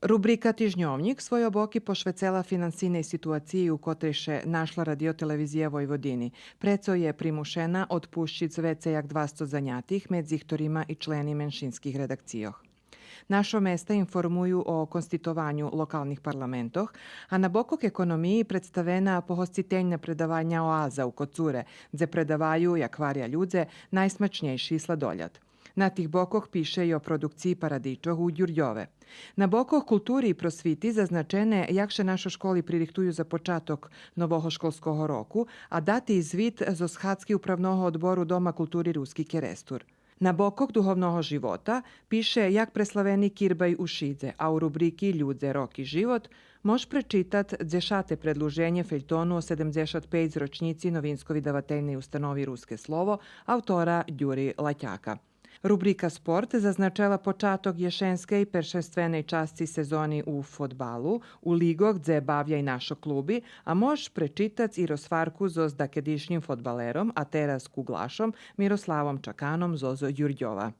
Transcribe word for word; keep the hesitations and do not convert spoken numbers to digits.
Рубрика Тижньовнїк свойо боки пошвецела финансийней ситуациї у котрей ше нашла Радио-телевизия Войводини. Прецо є примушена одпущиц вецей як двасто занятих, медзи хторима и члени меншинских редакцийох. Нашо места информую о конститованю локалних парламентох, а на бокох економиї представена погостительна предавальня Оаза у Коцуре, дзе предаваю, як гваря людзе, найсмачнєйши сладоляд. На тих бокох пише и о продукциї Парадичох у Дюрдьове. На бокох култури и просвити зазначене як ше нашо школи пририхтую за початок нового школского року, а дати и звит зоз схадзки Управного одбору Дома култури Руски Керестур. На бокох духовного живота пише як преславени Кирбай у Шидзе, а у рубрики Людзе, роки, живот мож пречитац дзешате предлуженє фельтону о седемдзешат пейц рочнїци Новинско-видавательней установи Руске слово автора Дюри Латяка. Рубрика Спорт зазначела початок єшенскей першенственей часци сезони у фодбалу, у лиґох дзе бавя и нашо клуби, а мож пречитац и розгварку зоз дакедишнїм фодбалером, а тераз куґлашом Мирославом Чаканом зоз Дюрдьова.